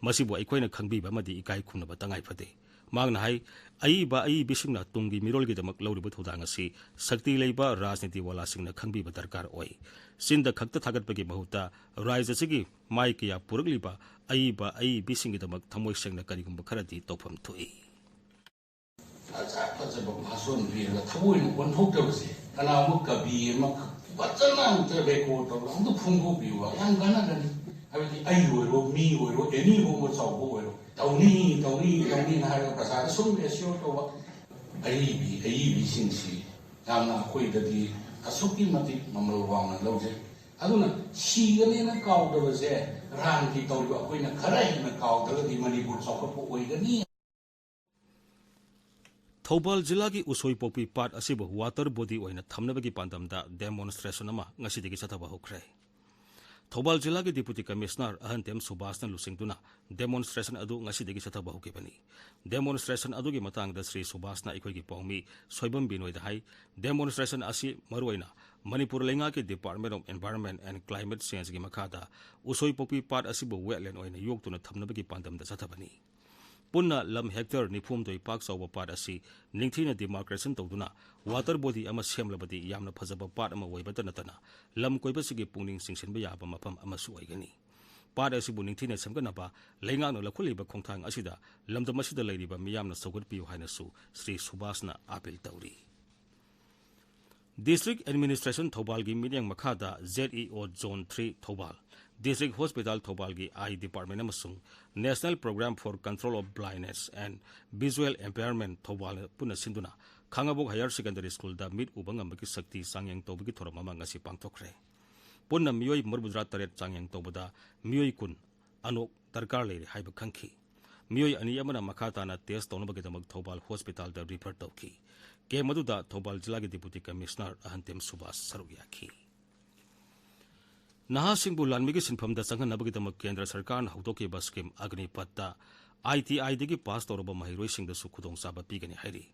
ꯃꯁꯤꯕꯨ ꯑꯩꯈꯣꯏꯅ ꯈꯪꯕꯤꯕ ꯑꯃꯗꯤ ꯏꯀꯥꯏ ꯈꯨꯝꯅꯕ ꯇꯉꯥꯏ ꯐꯗꯦ꯫ ꯃꯍꯥꯛꯅ ꯍꯥꯏ, ꯑꯏꯕ ꯑꯏꯕꯤꯁꯤꯡꯅ ꯇꯨꯡꯒꯤ ꯃꯤꯔꯣꯜꯒꯤꯗꯃꯛ ꯂꯧꯔꯤꯕ ꯊꯧꯗꯥꯡ ꯑꯁꯤ ꯁꯛꯇꯤ ꯂꯩꯕ ꯔꯥꯖꯅꯤꯇꯤ ꯋꯥꯂꯥꯁꯤꯡꯅ ꯈꯪꯕꯤꯕ ꯗꯔꯀꯥꯔ ꯑꯣꯏ꯫ ꯆꯤꯟꯗ ꯈꯛꯇ ꯊꯥꯒꯠꯄꯒꯤ ꯃꯍꯨꯠꯇ ꯔꯥꯏꯖ ꯑꯁꯤꯒꯤ ꯃꯥꯏ ꯀꯌꯥ ꯄꯨꯔꯛꯂꯤꯕ ꯑꯏꯕ ꯑꯏꯕꯤꯁꯤꯡꯒꯤꯗꯃꯛ ꯊꯃꯣꯏ ꯁꯦꯡꯅ ꯀꯔꯤꯒꯨꯝꯕ ꯈꯔꯗꯤ ꯇꯧꯐꯝ ꯊꯣꯛꯏ꯫ ꯐꯖ ꯐꯖꯕ ꯚꯥꯁꯣꯟ ꯄꯤꯔꯒ ꯊꯑꯣꯏꯅ ꯑꯣꯟꯊꯣꯛꯇꯕꯁꯦ, ꯀꯅꯥꯒꯨꯝꯕ ꯀꯕꯤ ꯑꯃ ꯐꯖꯅ ꯑꯝꯇ ꯔꯦꯀꯣꯔꯗ ꯇꯧꯔꯒ ꯑꯝꯇ ꯐꯣꯡꯗꯣꯛꯄꯤꯌꯨꯕ, ꯌꯥꯝ ꯀꯥꯟꯅꯒꯅꯤ꯫ ꯍꯥꯏꯕꯗꯤ ꯑꯩ ꯑꯣꯏꯔꯣ, ꯃꯤ ꯑꯣꯏꯔꯣ, ꯑꯦꯅꯤ ꯍꯣꯡꯕ ꯆꯥꯎꯕ ꯑꯣꯏꯔꯣ, ꯇꯧꯅꯤ, ꯇꯧꯅꯤ, ꯇꯧꯅꯤꯅ ꯍꯥꯏꯔꯒ ꯄ꯭ꯔꯖꯥꯗ ꯁꯨꯝ ꯑꯦꯁꯤꯌꯣꯔ ꯇꯧꯕ꯫ ꯑꯏꯕꯤ ꯑꯏꯕꯤꯁꯤꯡꯁꯤ ꯌꯥꯝꯅ ꯑꯩꯈꯣꯏꯗꯗꯤ ꯑꯁꯨꯛꯀꯤ ꯃꯇꯤꯛ ꯃꯃꯜ ꯋꯥꯡꯅ ꯂꯧꯖꯩ꯫ ꯑꯗꯨꯅ ꯁꯤꯒꯅꯦꯅ ꯀꯥꯎꯗꯕꯁꯦ, ꯔꯥꯟꯒꯤ ꯇꯧꯔꯤꯕ ꯑꯩꯈꯣꯏꯅ ꯈꯔ ꯍꯦꯟꯅ ꯀꯥꯎꯗ꯭ꯔꯒꯗꯤ ꯃꯅꯤꯄꯨꯔ ꯆꯥꯎꯈꯠꯄ ꯑꯣꯏꯒꯅꯤ꯫ ꯊꯧꯕꯥꯜ ꯖꯤꯂꯥꯒꯤ ꯎꯁꯣꯏꯄꯣꯛꯄꯤ ꯄꯥꯠ ꯑꯁꯤꯕꯨ ꯋꯥꯇꯔ ꯕꯣꯗꯤ ꯑꯣꯏꯅ ꯊꯝꯅꯕꯒꯤ ꯄꯥꯟꯗꯝꯗ ꯗꯦꯃꯣꯟꯁꯇ꯭ꯔꯦꯁꯟ ꯑꯃ ꯉꯁꯤꯗꯒꯤ ꯆꯠꯊꯕ ꯍꯧꯈ꯭ꯔꯦ꯫ ꯊꯧꯕꯥꯜ ꯖꯤꯂꯥꯒꯤ ꯗꯤꯄꯨꯇꯤ ꯀꯃꯤꯁꯅꯔ ꯑꯍꯟꯇꯦꯝ ꯁꯨꯕꯥꯁꯅ ꯂꯨꯆꯤꯡꯗꯨꯅ ꯗꯦꯃꯣꯟꯁꯇ꯭ꯔꯦꯁꯟ ꯑꯗꯨ ꯉꯁꯤꯗꯒꯤ ꯆꯠꯊꯕ ꯍꯧꯈꯤꯕꯅꯤ꯫ ꯗꯦꯃꯣꯟꯁꯇ꯭ꯔꯦꯁꯟ ꯑꯗꯨꯒꯤ ꯃꯇꯥꯡꯗ ꯁ꯭ꯔꯤ ꯁꯨꯕꯥꯁꯅ ꯑꯩꯈꯣꯏꯒꯤ ꯄꯥꯎꯃꯤ ꯁꯣꯏꯕꯝ ꯕꯤꯅꯣꯏꯗ ꯍꯥꯏ, ꯗꯦꯃꯣꯟꯁꯇ꯭ꯔꯦꯁꯟ ꯑꯁꯤ ꯃꯔꯨꯑꯣꯏꯅ ꯃꯅꯤꯄꯨꯔ ꯂꯩꯉꯥꯛꯀꯤ Department of Environment and Climate Changeꯒꯤ ꯃꯈꯥꯗ ꯎꯁꯣꯏꯄꯣꯛꯄꯤ ꯄꯥꯠ ꯑꯁꯤꯕꯨ ꯋꯦꯠꯂꯦꯟ ꯑꯣꯏꯅ ꯌꯣꯛꯇꯨꯅ ꯊꯝꯅꯕꯒꯤ ꯄꯥꯟꯗꯝꯗ ꯆꯠꯊꯕꯅꯤ꯫ ꯄꯨꯟꯅ ꯂꯝ ꯍꯦꯛꯇꯔ ꯅꯤꯐꯨꯍꯨꯝꯗꯣꯏ ꯄꯥꯛ ꯆꯥꯎꯕ ꯄꯥꯠ ꯑꯁꯤ ꯅꯤꯡꯊꯤꯅ ꯗꯤꯃꯥꯔꯀꯦꯁꯟ ꯇꯧꯗꯨꯅ ꯋꯥꯇꯔ ꯕꯣꯗꯤ ꯑꯃ ꯁꯦꯝꯂꯕꯗꯤ ꯌꯥꯝꯅ ꯐꯖꯕ ꯄꯥꯠ ꯑꯃ ꯑꯣꯏꯕꯇ ꯅꯠꯇꯅ ꯂꯝ ꯀꯣꯏꯕꯁꯤꯡꯒꯤ ꯄꯨꯛꯅꯤꯡ ꯆꯤꯡꯁꯤꯟꯕ ꯌꯥꯕ ꯃꯐꯝ ꯑꯃꯁꯨ ꯑꯣꯏꯒꯅꯤ꯫ ꯄꯥꯠ ꯑꯁꯤꯕꯨ ꯅꯤꯡꯊꯤꯅ ꯁꯦꯝꯒꯠꯅꯕ ꯂꯩꯉꯥꯛꯅ ꯂꯧꯈꯠꯂꯤꯕ ꯈꯣꯡꯊꯥꯡ ꯑꯁꯤꯗ ꯂꯝꯗꯝ ꯑꯁꯤꯗ ꯂꯩꯔꯤꯕ ꯃꯤꯌꯥꯝꯅ ꯁꯧꯒꯠꯄꯤꯌꯨ ꯍꯥꯏꯅꯁꯨ ꯁ꯭ꯔꯤ ꯁꯨꯕꯥꯁꯅ ꯑꯥꯄꯤꯜ ꯇꯧꯔꯤ꯫ District Administration ꯊꯧꯕꯥꯜꯒꯤ ꯃꯤꯠꯌꯦꯡ ꯃꯈꯥꯗ Z E O Zone three Thoubal, District Hospital ꯊꯧꯕꯥꯜꯒꯤ Eye Department ꯑꯃꯁꯨꯡ National Program for Control of Blindness and Visual Impairment Thoubal ꯄꯨꯟꯅ ꯁꯤꯟꯗꯨꯅ ꯈꯥꯉꯕꯣꯛ Higher Secondary Schoolꯗ ꯃꯤꯠ ꯎꯕ ꯉꯝꯕꯒꯤ ꯁꯛꯇꯤ ꯆꯥꯡꯌꯦꯡ ꯇꯧꯕꯒꯤ ꯊꯧꯔꯝ ꯑꯃ ꯉꯁꯤ ꯄꯥꯡꯊꯣꯛꯈ꯭ꯔꯦ꯫ ꯄꯨꯟꯅ ꯃꯤꯑꯣꯏ ꯃꯔꯤꯐꯨꯇꯔꯥ ꯇꯔꯦꯠ ꯆꯥꯡꯌꯦꯡ ꯇꯧꯕꯗ ꯃꯤꯑꯣꯏ ꯀꯨꯟ ꯑꯅꯣꯛ ꯗꯔꯀꯥꯔ ꯂꯩꯔꯦ ꯍꯥꯏꯕ ꯈꯪꯈꯤ꯫ ꯃꯤꯑꯣꯏ ꯑꯅꯤ ꯑꯃꯅ ꯃꯈꯥ ꯇꯥꯅ ꯇꯦꯁ ꯇꯧꯅꯕꯒꯤꯗꯃꯛ ꯊꯧꯕꯥꯜ ꯍꯣꯁꯄꯤꯇꯥꯜꯗ ꯔꯤꯐꯔ ꯇꯧꯈꯤ꯫ ꯀꯦꯝ ꯑꯗꯨꯗ ꯊꯧꯕꯥꯜ ꯖꯤꯂꯥꯒꯤ ꯗꯤꯄꯨꯇꯤ ꯀꯃꯤꯁꯅꯔ ꯑꯍꯟꯇꯦꯝ ꯁꯨꯕꯥꯁ ꯁꯔꯨꯛ ꯌꯥꯈꯤ꯫ ꯅꯍꯥꯁꯤꯡꯕꯨ ꯂꯥꯟꯃꯤꯒꯤ ꯁꯤꯟꯐꯝꯗ ꯆꯪꯍꯟꯅꯕꯒꯤꯗꯃꯛ ꯀꯦꯟꯗ꯭ꯔ ꯁꯔꯀꯥꯔꯅ ꯍꯧꯗꯣꯛꯈꯤꯕ ꯁ꯭ꯀꯤꯝ ꯑꯒꯅꯤꯄꯠꯇ ꯑꯥꯏ ꯇꯤ ꯑꯥꯏꯗꯒꯤ ꯄꯥꯁ ꯇꯧꯔꯕ ꯃꯍꯩꯔꯣꯏꯁꯤꯡꯗꯁꯨ ꯈꯨꯗꯣꯡꯆꯥꯕ ꯄꯤꯒꯅꯤ ꯍꯥꯏꯔꯤ꯫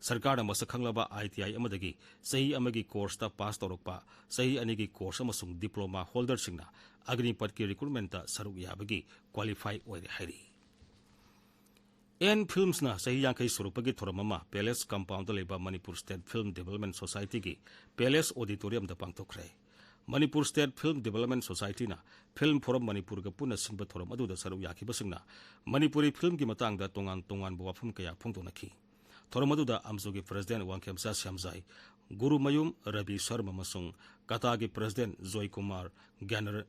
ꯁꯔꯀꯥꯔꯅ ꯃꯁꯛ ꯈꯪꯂꯕ ꯑꯥꯏ ꯇꯤ ꯑꯥꯏ ꯑꯃꯗꯒꯤ ꯆꯍꯤ ꯑꯃꯒꯤ ꯀꯣꯔꯁꯇ ꯄꯥꯁ ꯇꯧꯔꯛꯄ, ꯆꯍꯤ ꯑꯅꯤꯒꯤ ꯀꯣꯔꯁ ꯑꯃꯁꯨꯡ ꯗꯤꯄ꯭ꯂꯣꯃꯥ ꯍꯣꯜꯗꯔꯁꯤꯡꯅ ꯑꯒꯅꯤꯄꯠꯀꯤ ꯔꯤꯀ꯭ꯔꯨꯠꯃꯦꯟꯇ ꯁꯔꯨꯛ ꯌꯥꯕꯒꯤ ꯀ꯭ꯋꯥꯂꯤꯐꯥꯏ ꯑꯣꯏꯔꯦ ꯍꯥꯏꯔꯤ꯫ ꯑꯦꯟ ꯐꯤꯜꯝꯁꯅ ꯆꯍꯤ ꯌꯥꯡꯈꯩ ꯁꯨꯔꯛꯄꯒꯤ ꯊꯧꯔꯝ ꯑꯃ ꯄꯦꯂꯦꯁ ꯀꯝꯄꯥꯎꯟꯗ ꯂꯩꯕ ꯃꯅꯤꯄꯨꯔ ꯁ꯭ꯇꯦꯠ ꯐꯤꯜꯝ ꯗꯤꯕꯦꯂꯞꯃꯦꯟ ꯁꯣꯁꯥꯏꯇꯤꯒꯤ ꯄꯦꯂꯦꯁ ꯑꯣꯗꯤꯇꯣꯔꯤꯌꯝꯗ ꯄꯥꯡꯊꯣꯛꯈ꯭ꯔꯦ꯫ ꯃꯅꯤꯄꯨꯔ ꯁ꯭ꯇꯦꯠ ꯐꯤꯜꯝ ꯗꯤꯕꯦꯂꯞꯃꯦꯟ ꯁꯣꯁꯥꯏꯇꯤꯅ ꯐꯤꯜꯝ ꯐꯣꯔꯝ ꯃꯅꯤꯄꯨꯔꯒ ꯄꯨꯟꯅ ꯁꯤꯟꯕ ꯊꯧꯔꯝ ꯑꯗꯨꯗ ꯁꯔꯨꯛ ꯌꯥꯈꯤꯕꯁꯤꯡꯅ ꯃꯅꯤꯄꯨꯔꯤ ꯐꯤꯜꯝꯒꯤ ꯃꯇꯥꯡꯗ ꯇꯣꯉꯥꯟ ꯇꯣꯉꯥꯟꯕ ꯋꯥꯐꯝ ꯀꯌꯥ ꯐꯣꯡꯗꯣꯛꯅꯈꯤ꯫ ꯊꯧꯔꯝ ꯑꯗꯨꯗ ꯑꯝꯖꯨꯒꯤ ꯄ꯭ꯔꯦꯁꯤꯗꯦꯟ ꯋꯥꯡꯈꯦꯝꯆꯥ ꯁ꯭ꯌꯥꯝꯖꯥꯏ, ꯒꯨꯔꯨꯃꯌꯨꯝ ꯔꯕꯤ ꯁꯔꯃ ꯑꯃꯁꯨꯡ ꯀꯇꯥꯒꯤ ꯄ꯭ꯔꯦꯁꯤꯗꯦꯟ ꯖꯣꯏꯀꯨꯃꯥꯔ ꯒ꯭ꯌꯥꯅꯔ-,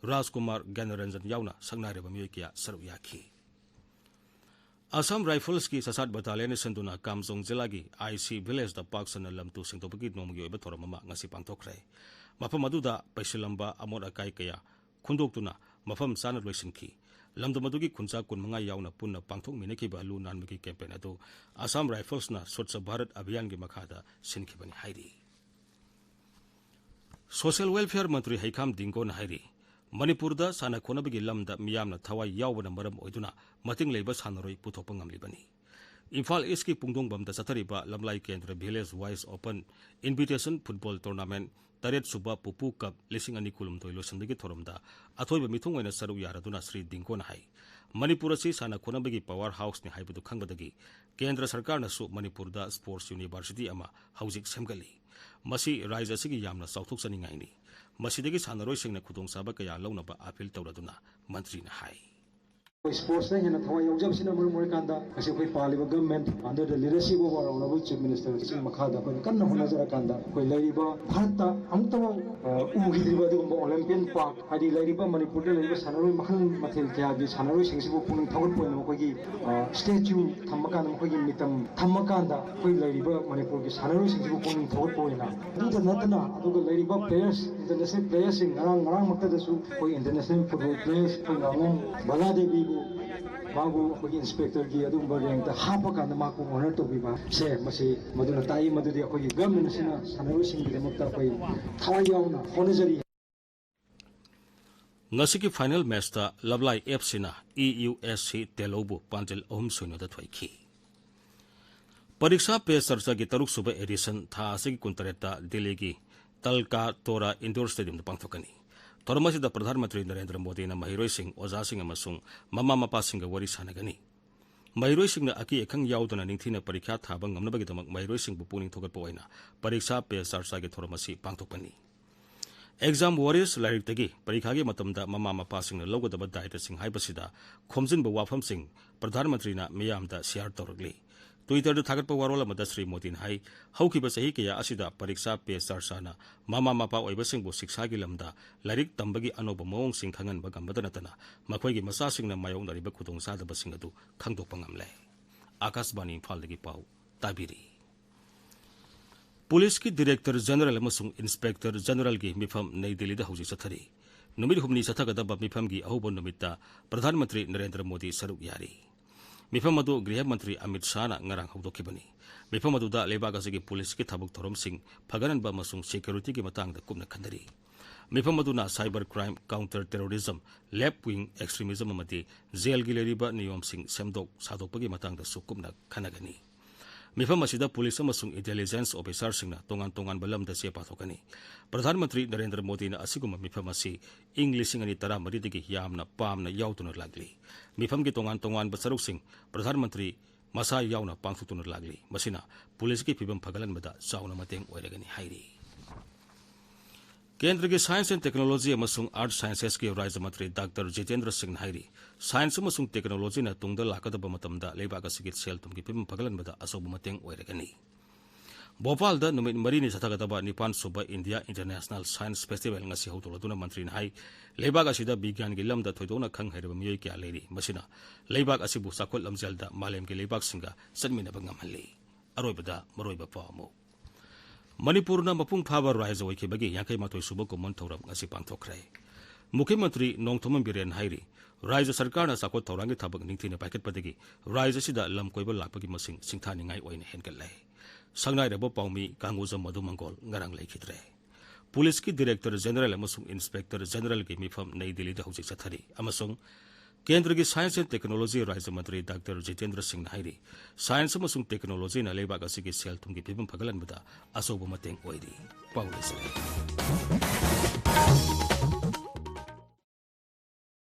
ꯔꯥꯖꯀꯨꯃꯥꯔ ꯒ꯭ꯌꯥꯅꯔꯟꯖꯟ ꯌꯥꯎꯅ ꯁꯛꯅꯥꯏꯔꯕ ꯃꯤꯑꯣꯏ ꯀꯌꯥ ꯁꯔꯨꯛ ꯌꯥꯈꯤ꯫ ꯑꯁꯥꯝ ꯔꯥꯏꯐꯜꯁꯀꯤ ꯁꯁꯥꯠ ꯕꯇꯥꯂꯤꯌꯟꯅ ꯁꯤꯟꯗꯨꯅ ꯀꯥꯝꯖꯣꯡ ꯖꯤꯂꯥꯒꯤ ꯑꯥꯏ ꯁꯤ ꯚꯤꯂꯦꯖꯇ ꯄꯥꯛ ꯁꯟꯅ ꯂꯝ ꯇꯨ ꯁꯦꯡꯗꯣꯛꯄꯒꯤ ꯅꯣꯡꯃꯒꯤ ꯑꯣꯏꯕ ꯊꯧꯔꯝ ꯑꯃ ꯉꯁꯤ ꯄꯥꯡꯊꯣꯛꯈ꯭ꯔꯦ꯫ ꯃꯐꯝ ꯑꯗꯨꯗ ꯄꯩꯁꯤꯜꯂꯝꯕ ꯑꯃꯣꯠ ꯑꯀꯥꯏ ꯀꯌꯥ ꯈꯨꯟꯗꯣꯛꯇꯨꯅ ꯃꯐꯝ ꯆꯥꯅ ꯂꯣꯏꯁꯤꯟꯈꯤ꯫ ꯂꯝꯗꯝ ꯑꯗꯨꯒꯤ ꯈꯨꯟꯖꯥ ꯀꯨꯟꯃꯉꯥ ꯌꯥꯎꯅ ꯄꯨꯟꯅ ꯄꯥꯡꯊꯣꯛꯃꯤꯟꯅꯈꯤꯕ ꯂꯨ ꯅꯥꯟꯕꯒꯤ ꯀꯦꯝꯄꯦꯟ ꯑꯗꯨ ꯑꯁꯥꯝ ꯔꯥꯏꯐꯜꯁꯅ ꯁ꯭ꯋꯆ ꯚꯥꯔꯠ ꯑꯚꯤꯌꯥꯟꯒꯤ ꯃꯈꯥꯗ ꯁꯤꯟꯈꯤꯕꯅꯤ ꯍꯥꯏꯔꯤ꯫ ꯁꯣꯁꯤꯌꯦꯜ ꯋꯦꯜꯐꯤꯌꯔ ꯃꯟꯇ꯭ꯔꯤ ꯍꯩꯈꯥꯝ ꯗꯤꯡꯒꯣꯅ ꯍꯥꯏꯔꯤ, ꯃꯅꯤꯄꯨꯔꯗ ꯁꯥꯟꯅ ꯈꯣꯠꯅꯕꯒꯤ ꯂꯝꯗ ꯃꯤꯌꯥꯝꯅ ꯊꯋꯥꯏ ꯌꯥꯎꯕꯅ ꯃꯔꯝ ꯑꯣꯏꯗꯨꯅ ꯃꯇꯤꯡ ꯂꯩꯕ ꯁꯥꯟꯅꯔꯣꯏ ꯄꯨꯊꯣꯛꯄ ꯉꯝꯂꯤꯕꯅꯤ꯫ ꯏꯝꯐꯥꯜ ꯏꯁꯀꯤ ꯄꯨꯡꯗꯣꯡꯕꯝꯗ ꯆꯠꯊꯔꯤꯕ ꯂꯝꯂꯥꯏ ꯀꯦꯟꯗ꯭ꯔ village wise open invitation football tournament ꯇꯔꯦꯠ ꯁꯨꯕ ꯄꯨꯄꯨ ꯀꯞ ꯂꯤꯁꯤꯡ ꯑꯅꯤ ꯀꯨꯟꯍꯨꯝꯗꯣꯏ ꯂꯣꯏꯁꯤꯟꯕꯒꯤ ꯊꯧꯔꯝꯗ ꯑꯊꯣꯏꯕ ꯃꯤꯊꯨꯡ ꯑꯣꯏꯅ ꯁꯔꯨꯛ ꯌꯥꯔꯗꯨꯅ ꯁ꯭ꯔꯤ ꯗꯤꯡꯒꯣꯅ ꯍꯥꯏ, ꯃꯅꯤꯄꯨꯔ ꯑꯁꯤ ꯁꯥꯟꯅ ꯈꯣꯠꯅꯕꯒꯤ ꯄꯋꯥꯔ ꯍꯥꯎꯁꯅꯤ ꯍꯥꯏꯕꯗꯨ ꯈꯪꯕꯗꯒꯤ ꯀꯦꯟꯗ꯭ꯔ ꯁꯔꯀꯥꯔꯅꯁꯨ ꯃꯅꯤꯄꯨꯔꯗ ꯁ꯭ꯄꯣꯔꯠꯁ ꯌꯨꯅꯤꯚꯔꯁꯤꯇꯤ ꯑꯃ ꯍꯧꯖꯤꯛ ꯁꯦꯝꯒꯠꯂꯤ꯫ ꯃꯁꯤ ꯔꯥꯖ꯭ꯌ ꯑꯁꯤꯒꯤ ꯌꯥꯝꯅ ꯆꯥꯎꯊꯣꯛꯆꯅꯤꯡꯉꯥꯏꯅꯤ꯫ ꯃꯁꯤꯗꯒꯤ ꯁꯥꯟꯅꯔꯣꯏꯁꯤꯡꯅ ꯈꯨꯗꯣꯡꯆꯥꯕ ꯀꯌꯥ ꯂꯧꯅꯕ ꯑꯥꯄꯤꯜ ꯇꯧꯔꯗꯨꯅ ꯃꯟꯇ꯭ꯔꯤꯅ ꯍꯥꯏ꯫ ꯑꯩꯈꯣꯏ ꯁ꯭ꯄꯣꯔꯠꯁꯇ ꯍꯦꯟꯅ ꯊꯋꯥꯏ ꯌꯥꯎꯖꯕꯁꯤꯅ ꯃꯔꯝ ꯑꯣꯏꯔꯀꯥꯟꯗ, ꯉꯁꯤ ꯑꯩꯈꯣꯏ ꯄꯥꯜꯂꯤꯕ government under the leadership of our honorable Chief Minister ꯁꯤꯒꯤ ꯃꯈꯥꯗ ꯑꯩꯈꯣꯏꯅ ꯀꯟꯅ ꯍꯣꯠꯅꯖꯔꯀꯥꯟꯗ, ꯑꯩꯈꯣꯏ ꯂꯩꯔꯤꯕ ꯚꯥꯔꯠꯇ ꯑꯃꯨꯛꯇꯐꯥꯎ ꯑ, ꯎꯈꯤꯗ꯭ꯔꯤꯕ ꯑꯗꯨꯒꯨꯝꯕ ꯑꯣꯂꯦꯝꯄꯤꯌꯟ ꯄꯥꯔꯛ, ꯍꯥꯏꯗꯤ ꯂꯩꯔꯤꯕ ꯃꯅꯤꯄꯨꯔꯗ ꯂꯩꯔꯤꯕ ꯁꯥꯟꯅꯔꯣꯏ ꯃꯈꯜ ꯃꯊꯦꯜ ꯀꯌꯥꯒꯤ ꯁꯥꯟꯅꯔꯣꯏꯁꯤꯡꯁꯤꯕꯨ ꯄꯨꯛꯅꯤꯡ ꯊꯧꯒꯠꯄ ꯑꯣꯏꯅ ꯃꯈꯣꯏꯒꯤ, ꯑ, ꯁ꯭ꯇꯦꯆꯨ ꯊꯝꯕ ꯀꯥꯟꯗ, ꯃꯈꯣꯏꯒꯤ ꯃꯤꯇꯝ ꯊꯝꯕ ꯀꯥꯟꯗ, ꯑꯩꯈꯣꯏ ꯂꯩꯔꯤꯕ ꯃꯅꯤꯄꯨꯔꯒꯤ ꯁꯥꯟꯅꯔꯣꯏꯁꯤꯡꯁꯤꯕꯨ ꯄꯨꯛꯅꯤꯡ ꯊꯧꯒꯠꯄ ꯑꯣꯏꯅ, ꯑꯗꯨꯗ ꯅꯠꯇꯅ ꯑꯗꯨꯒ ꯂꯩꯔꯤꯕ ꯄ꯭ꯂꯦꯌꯔꯁ, ꯏꯟꯇꯔꯅꯦꯁꯅꯦꯜ ꯄ꯭ꯂꯦꯌꯔꯁꯤꯡ, ꯉꯔꯥꯡ, ꯉꯔꯥꯡꯃꯛꯇꯗꯁꯨ ꯑꯩꯈꯣꯏ ꯏꯟꯇꯔꯅꯦꯁꯅꯦꯜ ꯐꯨꯠꯕꯣꯜ ꯄ꯭ꯂꯦꯌꯔꯁ ꯑꯩꯈꯣꯏ ꯉꯥꯉꯣꯝ ꯕꯂꯥꯗꯦꯕꯤꯕꯨ, ꯃꯥꯕꯨ ꯑꯩꯈꯣꯏꯒꯤ ꯏꯟꯁꯄꯦꯛꯇꯔꯒꯤ ꯑꯗꯨꯒꯨꯝꯕ ꯔꯦꯡꯛꯇ ꯍꯥꯞꯄ ꯀꯥꯟꯗ ꯃꯍꯥꯛꯄꯨ ꯑꯣꯅꯔ ꯇꯧꯕꯤꯕ ꯁꯦ, ꯃꯁꯤ ꯃꯗꯨꯅ ꯇꯥꯛꯏ ꯃꯗꯨꯗꯤ ꯑꯩꯈꯣꯏꯒꯤ ꯒꯚꯔꯟꯃꯦꯟꯠ ꯑꯁꯤꯅ ꯁꯥꯟꯅꯔꯣꯏꯁꯤꯡꯒꯤꯗꯃꯛꯇ ꯑꯩꯈꯣꯏ ꯊꯋꯥꯏ ꯌꯥꯎꯅ ꯍꯣꯠꯅꯖꯔꯤ꯫ ꯉꯁꯤꯒꯤ ꯐꯥꯏꯅꯦꯜ ꯃꯦꯆꯇ ꯂꯕꯂꯥꯏ ꯑꯦꯐ ꯁꯤꯅ ꯏ ꯌꯨ ꯑꯦꯁ ꯁꯤ ꯇꯦꯂꯧꯕꯨ ꯄꯥꯟꯖꯜ ꯑꯍꯨꯝ ꯁꯣꯏꯅꯗ ꯊꯣꯏꯈꯤ꯫ ꯄꯔꯤꯛꯁꯥ ꯄꯦ ꯆꯔꯆꯥꯒꯤ ꯇꯔꯨꯛꯁꯨꯕ ꯑꯦꯗꯤꯁꯟ ꯊꯥ ꯑꯁꯤꯒꯤ ꯀꯨꯟꯇꯔꯦꯠꯇ ꯗꯤꯜꯂꯤꯒꯤ ꯇꯜꯀꯥ ꯇꯣꯔꯥ ꯏꯟꯗꯣꯔ ꯁ꯭ꯇꯦꯗꯤꯌꯝꯗ ꯄꯥꯡꯊꯣꯛꯀꯅꯤ꯫ ꯊꯧꯔꯝ ꯑꯁꯤꯗ ꯄ꯭ꯔꯙꯥꯟ ꯃꯟꯇ꯭ꯔꯤ ꯅꯔꯦꯟꯗ꯭ꯔ ꯃꯣꯗꯤꯅ ꯃꯍꯩꯔꯣꯏꯁꯤꯡ, ꯑꯣꯖꯥꯁꯤꯡ ꯑꯃꯁꯨꯡ ꯃꯃꯥ ꯃꯄꯥꯁꯤꯡꯒ ꯋꯥꯔꯤ ꯁꯥꯟꯅꯒꯅꯤ꯫ ꯃꯍꯩꯔꯣꯏꯁꯤꯡꯅ ꯑꯀꯤ ꯑꯈꯪ ꯌꯥꯎꯗꯅ ꯅꯤꯡꯊꯤꯅ ꯄꯔꯤꯈ꯭ꯌꯥ ꯊꯥꯕ ꯉꯝꯅꯕꯒꯤꯗꯃꯛ ꯃꯍꯩꯔꯣꯏꯁꯤꯡꯕꯨ ꯄꯨꯛꯅꯤꯡ ꯊꯧꯒꯠꯄ ꯑꯣꯏꯅ ꯄꯔꯤꯛꯁꯥ ꯄꯦ ꯆꯔꯆꯥꯒꯤ ꯊꯧꯔꯝ ꯑꯁꯤ ꯄꯥꯡꯊꯣꯛꯄꯅꯤ꯫ ꯑꯦꯛꯖꯥꯝ ꯋꯥꯔꯤꯌꯔꯁ ꯂꯥꯏꯔꯤꯛꯇꯒꯤ ꯄꯔꯤꯈꯥꯒꯤ ꯃꯇꯝꯗ ꯃꯃꯥ ꯃꯄꯥꯁꯤꯡꯅ ꯂꯧꯒꯗꯕ ꯗꯥꯏꯇꯁꯤꯡ ꯍꯥꯏꯕꯁꯤꯗ ꯈꯣꯝꯖꯤꯟꯕ ꯋꯥꯐꯝꯁꯤꯡ ꯄ꯭ꯔꯙꯥꯟ ꯃꯟꯇ꯭ꯔꯤꯅ ꯃꯤꯌꯥꯝꯗ ꯁꯤꯌꯥꯔ ꯇꯧꯔꯛꯂꯤ꯫ ꯇ꯭ꯋꯤꯇꯔꯗ ꯊꯥꯒꯠꯄ ꯋꯥꯔꯣꯜ ꯑꯃꯗ ꯁ꯭ꯔꯤ ꯃꯣꯗꯤꯅ ꯍꯥꯏ, ꯍꯧꯈꯤꯕ ꯆꯍꯤ ꯀꯌꯥ ꯑꯁꯤꯗ ꯄꯔꯤꯛꯁꯥ ꯄꯦ ꯆꯔꯆꯥꯅ ꯃꯃꯥ ꯃꯄꯥ ꯑꯣꯏꯕꯁꯤꯡꯕꯨ ꯁꯤꯛꯁꯥꯒꯤ ꯂꯝꯗ ꯂꯥꯏꯔꯤꯛ ꯇꯝꯕꯒꯤ ꯑꯅꯧꯕ ꯃꯑꯣꯡꯁꯤꯡ ꯈꯪꯍꯟꯕ ꯉꯝꯕꯇ ꯅꯠꯇꯅ ꯃꯈꯣꯏꯒꯤ ꯃꯆꯥꯁꯤꯡꯅ ꯃꯥꯌꯣꯛꯅꯔꯤꯕ ꯈꯨꯗꯣꯡꯆꯥꯗꯕꯁꯤꯡ ꯑꯗꯨ ꯈꯪꯗꯣꯛꯄ ꯉꯝꯂꯦ꯫ ꯑꯥꯀꯥꯁꯕꯥꯅꯤ ꯏꯝꯐꯥꯜꯗꯒꯤ ꯄꯥꯎ ꯇꯥꯕꯤꯔꯤ꯫ ꯄꯨꯂꯤꯁꯀꯤ ꯗꯤꯔꯦꯛꯇꯔ ꯖꯦꯅꯔꯦꯜ ꯑꯃꯁꯨꯡ ꯏꯟꯁꯄꯦꯛꯇꯔ ꯖꯦꯅꯔꯦꯜꯒꯤ ꯃꯤꯐꯝ ꯅꯩ ꯗꯤꯜꯂꯤꯗ ꯍꯧꯖꯤꯛ ꯆꯠꯊꯔꯤ꯫ ꯅꯨꯃꯤꯠ ꯍꯨꯝꯅꯤ ꯆꯠꯊꯒꯗꯕ ꯃꯤꯐꯝꯒꯤ ꯑꯍꯧꯕ ꯅꯨꯃꯤꯠꯇ ꯄ꯭ꯔꯙꯥꯟ ꯃꯟꯇ꯭ꯔꯤ ꯅꯔꯦꯟꯗ꯭ꯔ ꯃꯣꯗꯤ ꯁꯔꯨꯛ ꯌꯥꯔꯤ꯫ ꯃꯤꯐꯝ ꯑꯗꯨ ꯒ꯭ꯔꯤꯍ ꯃꯟꯇ꯭ꯔꯤ ꯑꯃꯤꯠ ꯁꯥꯍꯅ ꯉꯔꯥꯡ ꯍꯧꯗꯣꯛꯈꯤꯕꯅꯤ꯫ ꯃꯤꯐꯝ ꯑꯗꯨꯗ ꯂꯩꯕꯥꯛ ꯑꯁꯤꯒꯤ ꯄꯨꯂꯤꯁꯀꯤ ꯊꯕꯛ ꯊꯧꯔꯝꯁꯤꯡ ꯐꯒꯠꯍꯟꯕ ꯑꯃꯁꯨꯡ ꯁꯦꯀ꯭ꯌꯨꯔꯤꯇꯤꯒꯤ ꯃꯇꯥꯡꯗ ꯀꯨꯞꯅ ꯈꯟꯅꯔꯤ꯫ ꯃꯤꯐꯝ ꯑꯗꯨꯅ cyber crime, counter terrorism, left wing extremism ꯑꯃꯗꯤ ꯖꯦꯜꯒꯤ ꯂꯩꯔꯤꯕ ꯅꯤꯌꯣꯝꯁꯤꯡ ꯁꯦꯝꯗꯣꯛ ꯁꯥꯗꯣꯛꯄꯒꯤ ꯃꯇꯥꯡꯗꯁꯨ ꯀꯨꯞꯅ ꯈꯟꯅꯒꯅꯤ꯫ ꯃꯤꯐꯝ ꯑꯁꯤꯗ ꯄꯨꯂꯤꯁ ꯑꯃꯁꯨꯡ ꯏꯟꯇꯦꯂꯤꯖꯦꯟꯁ ꯑꯣꯐꯤꯁꯥꯔꯁꯤꯡꯅ ꯇꯣꯉꯥꯟ ꯇꯣꯉꯥꯟꯕ ꯂꯝꯗ ꯆꯦ ꯄꯥꯊꯣꯛꯀꯅꯤ꯫ ꯄ꯭ꯔꯙꯥꯟ ꯃꯟꯇ꯭ꯔꯤ ꯅꯔꯦꯟꯗ꯭ꯔ ꯃꯣꯗꯤꯅ ꯑꯁꯤꯒꯨꯝꯕ ꯃꯤꯐꯝ ꯑꯁꯤ ꯏꯪ ꯂꯤꯁꯤꯡ ꯑꯅꯤ ꯇꯔꯥꯃꯔꯤꯗꯒꯤ ꯌꯥꯝꯅ ꯄꯥꯝꯅ ꯌꯥꯎꯗꯨꯅ ꯂꯥꯛꯂꯤ꯫ ꯃꯤꯐꯝꯒꯤ ꯇꯣꯉꯥꯟ ꯇꯣꯉꯥꯟꯕ ꯁꯔꯨꯛꯁꯤꯡ ꯄ꯭ꯔꯙꯥꯟ ꯃꯟꯇ꯭ꯔꯤ ꯃꯁꯥ ꯌꯥꯎꯅ ꯄꯥꯡꯊꯣꯛꯇꯨꯅ ꯂꯥꯛꯂꯤ꯫ ꯃꯁꯤꯅ ꯄꯨꯂꯤꯁꯀꯤ ꯐꯤꯕꯝ ꯐꯒꯠꯍꯟꯕꯗ ꯆꯥꯎꯅ ꯃꯇꯦꯡ ꯑꯣꯏꯔꯒꯅꯤ ꯍꯥꯏꯔꯤ꯫ ꯀꯦꯟꯗ꯭ꯔꯒꯤ Science and Technology ꯑꯃꯁꯨꯡ Earth Sciences ꯀꯤ ꯔꯥꯖ꯭ꯌ ꯃꯟꯇ꯭ꯔꯤ ꯗꯥꯛꯇꯔ ꯖꯤꯇꯦꯟꯗ꯭ꯔ ꯁꯤꯡꯅ ꯍꯥꯏꯔꯤ, science ꯑꯃꯁꯨꯡ technology ꯅ ꯇꯨꯡꯗ ꯂꯥꯛꯀꯗꯕ ꯃꯇꯝꯗ ꯂꯩꯕꯥꯛ ꯑꯁꯤꯒꯤ ꯁꯦꯜ ꯊꯨꯝꯒꯤ ꯐꯤꯕꯝ ꯐꯒꯠꯍꯟꯕꯗ ꯑꯆꯧꯕ ꯃꯇꯦꯡ ꯑꯣꯏꯔꯒꯅꯤ꯫ ꯚꯣꯄꯥꯜꯗ ꯅꯨꯃꯤꯠ ꯃꯔꯤꯅꯤ ꯆꯠꯊꯒꯗꯕ ꯅꯤꯄꯥꯟ ꯁꯨꯕ India International Science Festival ꯉꯁꯤ ꯍꯧꯗꯣꯛꯂꯗꯨꯅ ꯃꯟꯇ꯭ꯔꯤꯅ ꯍꯥꯏ, ꯂꯩꯕꯥꯛ ꯑꯁꯤꯗ ꯕꯤꯒ꯭ꯌꯥꯟꯒꯤ ꯂꯝꯗ ꯊꯣꯏꯗꯣꯛꯅ ꯈꯪ ꯍꯩꯔꯕ ꯃꯤꯑꯣꯏ ꯀꯌꯥ ꯂꯩꯔꯤ, ꯃꯁꯤꯅ ꯂꯩꯕꯥꯛ ꯑꯁꯤꯕꯨ ꯆꯥꯎꯈꯠ ꯂꯝꯖꯦꯜꯗ ꯃꯥꯂꯦꯝꯒꯤ ꯂꯩꯕꯥꯛꯁꯤꯡꯒ ꯆꯠꯃꯤꯟꯅꯕ ꯉꯝꯍꯜꯂꯤ꯫ ꯑꯔꯣꯏꯕꯗ ꯃꯔꯨꯑꯣꯏꯕ ꯄꯥꯎ ꯑꯃꯨꯛ꯫ ꯃꯅꯤꯄꯨꯔꯅ ꯃꯄꯨꯡ ꯐꯥꯕ ꯔꯥꯖ꯭ꯌ ꯑꯣꯏꯈꯤꯕꯒꯤ ꯌꯥꯡꯈꯩ ꯃꯥꯊꯣꯏ ꯁꯨꯕ ꯀꯨꯝꯑꯣꯟ ꯊꯧꯔꯝ ꯉꯁꯤ ꯄꯥꯡꯊꯣꯛꯈ꯭ꯔꯦ꯫ ꯃꯨꯈ꯭ꯌ ꯃꯟꯇ꯭ꯔꯤ ꯅꯣꯡꯊꯣꯝꯕꯝ ꯕꯤꯔꯦꯟ ꯍꯥꯏꯔꯤ, ꯔꯥꯖ꯭ꯌ ꯁꯔꯀꯥꯔꯅ ꯆꯥꯎꯈꯠ ꯊꯧꯔꯥꯡꯒꯤ ꯊꯕꯛ ꯅꯤꯡꯊꯤꯅ ꯄꯥꯏꯈꯠꯄꯗꯒꯤ ꯔꯥꯖ꯭ꯌ ꯑꯁꯤꯗ ꯂꯝ ꯀꯣꯏꯕ ꯂꯥꯛꯄꯒꯤ ꯃꯁꯤꯡ ꯁꯤꯡꯊꯥꯅꯤꯡꯉꯥꯏ ꯑꯣꯏꯅ ꯍꯦꯟꯒꯠꯂꯦ꯫ ꯁꯛꯅꯥꯏꯔꯕ ꯄꯥꯎꯃꯤ ꯀꯥꯡꯒꯨꯖꯝ ꯃꯙꯨ ꯃꯪꯒꯣꯜ ꯉꯔꯥꯡ ꯂꯩꯈꯤꯗ꯭ꯔꯦ꯫ ꯄꯨꯂꯤꯁꯀꯤ Director General ꯑꯃꯁꯨꯡ Inspector General ꯒꯤ ꯃꯤꯐꯝ ꯅꯩ ꯗꯤꯜꯂꯤꯗ ꯍꯧꯖꯤꯛ ꯆꯠꯊꯔꯤ ꯑꯃꯁꯨꯡ ꯀꯦꯟꯗ꯭ꯔꯒꯤ Science and Technology ꯔꯥꯖ꯭ꯌ ꯃꯟꯇ꯭ꯔꯤ ꯗꯥꯛꯇꯔ ꯖꯤꯇꯦꯟꯗ꯭ꯔ ꯁꯤꯡꯅ ꯍꯥꯏꯔꯤ, science ꯑꯃꯁꯨꯡ technology ꯅ ꯂꯩꯕꯥꯛ ꯑꯁꯤꯒꯤ ꯁꯦꯜ ꯊꯨꯝꯒꯤ ꯐꯤꯕꯝ ꯐꯒꯠꯍꯟꯕꯗ ꯑꯆꯧꯕ ꯃꯇꯦꯡ ꯑꯣꯏꯔꯤ꯫ ꯄꯥꯎ ꯂꯣꯏꯁꯤꯜꯂꯦ꯫